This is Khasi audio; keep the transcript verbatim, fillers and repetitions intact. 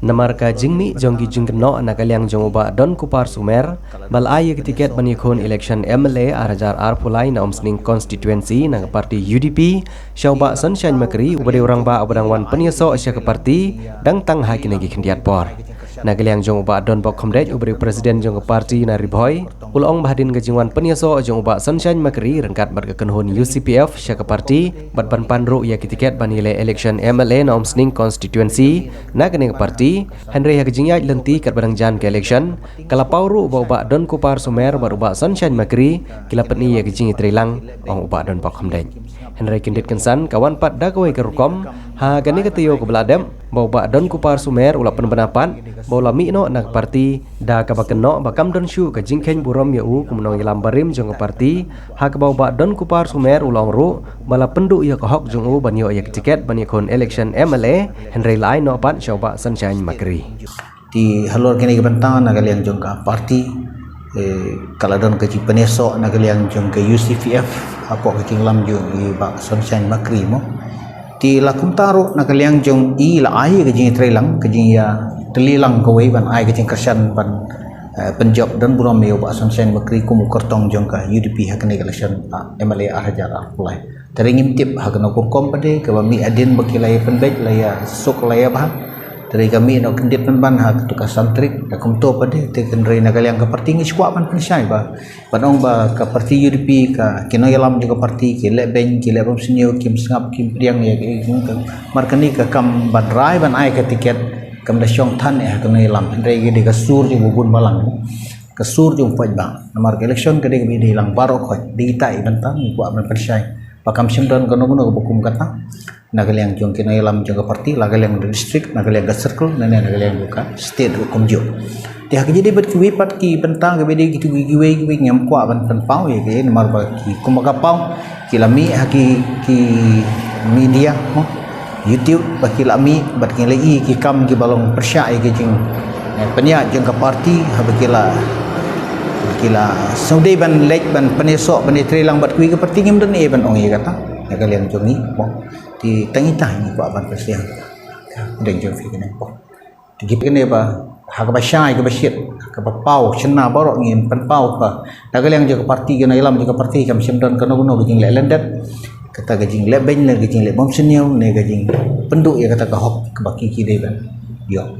Namar ka jingmih jong ki jingkynnoh na ka liang jong u Bah Donkupar Sumer ba la ai ïa ka tiket ban ïakhun election M L A ar hajar arphew lai na Umsning constituency na ka party U D P sha u Bah Sunshine Makri uba dei u rangbah uba dang wan pynïasoh sha ka party dang tang ha kine ki khyndiat por. Na ka liang jong u Bah Donbok Khymdeit uba dei u president jong ka party na Ri Bhoi, u la ong ba hadien ka jingwan pynïasoh jong u Bah Sunshine Makri ryngkat bad ka kynhun U C P F sha ka party bad ban pan ruh ïa ki tiket ban ïaleh election M L A na Umsning constituency na kane ka party, hynrei ha ka jingïaid lynti katba dang jan ka election ka la paw ruh ba u Bah Donkupar Sumer bad u Bah Sunshine Makri ki la pyni ïa ka jingïatreilang, ong u Bah Donbok Khymdeit. Hynrei kyndit kynsan ka wan pat da kawei ka rukom ha kane ka taïew kaba la dep ba u Bah Donkupar Sumer u la pynbna pat ba u la mih noh na ka party da kaba kynnoh ba kam don shuh ka jingkheiñ burom ïa u kum u nongïalam barim jong ka party, ha kaba u Bah Donkupar Sumer u la ong ruh ba la pynduh ïa ka hok jong u ban ïoh ïa ka tiket ban ïakhun election M L A, hynrei la ai noh pat sha u Bah Sunshine Makri. Te halor kine ki bynta na ka liang jong ka party, eh, ka la don ka jingpynïasoh na ka liang jong ka U C P F hapoh ka jingïalam jong i Bah Sunshine Makri mo. Te la kumta ruh na ka liang jong i la ai ka jingïatreilang, ka jingïatreilang kawei ban ai ka jingkyrshan ban, eh, pynjop don burom ïa u Bah Sunshine Makri kum u kyrtong jong ka U D P ha kane ka election, ah, M L A ar hajar arphew lai. Te ngim tip ha kano ka rukom pat de kaba mih hadien ba ki la ïa pynbeit, la ïa suk, la ïa bha. Te ka mih noh kyndit pynban ha kato ka san tarik, da kumto pat de, te hynrei na ka liang ka party ngi shu kwah ban pynshai ba ban ong ba ka party U D P, ka ki nongïalam jong ka party ki leh beiñ, ki leh bym sniew, kim sngap, kim pdiang ïa ka, mar kane ka kam ban rai ban ai ka tiket kam da shong than ïa ka nongïalam, hynrei ka dei ka sur jong u bun balang, ka sur jong u paidbah. Namar ka election ka dei kaba dei lang baroh khoit, dei kita i bynta ngi kwah ban pynshai ba kam shym don kano kano kaba kum kata na ka liang jong ki nongïalam jong ka party, la ka liang ka district, na ka liang ka circle, ne na ka liang ka state ruh kumjuh. Te ha ka jingdei bad kiwei pat ki bynta kiba dei kitu kiwei kiwei ngam kwah ban pynpaw ïa ki, namar ba ki kumba ka paw ki la mih ha ki, ki media mo, YouTube, ba ki la mih bad ki la i ki kam kiba long pyrshah ïa ki jing, eh, pynïaid jong ka party, haba ki la, ki la sngewdei ban leit ban pynïasoh ban ïatreilang bad kiwei ka party, ngim don ei ban ong ïa kata na ka liang jong ngi mo. Te tang ita ngi kwah ban pynshai deng jong phi kane mo. Te ki kane ba ha kaba shai kaba shit, ha kaba paw shynna baroh ngin pynpaw ba na ka liang jong ka party, ki nongïalam jong ka party kam shym don kano kano ka jingleh lyndet, kata ka jingleh beiñ ne ka jingleh bym sniew ne ka jingpynduh ïa kata ka hok kaba ki, ki dei ban ïoh.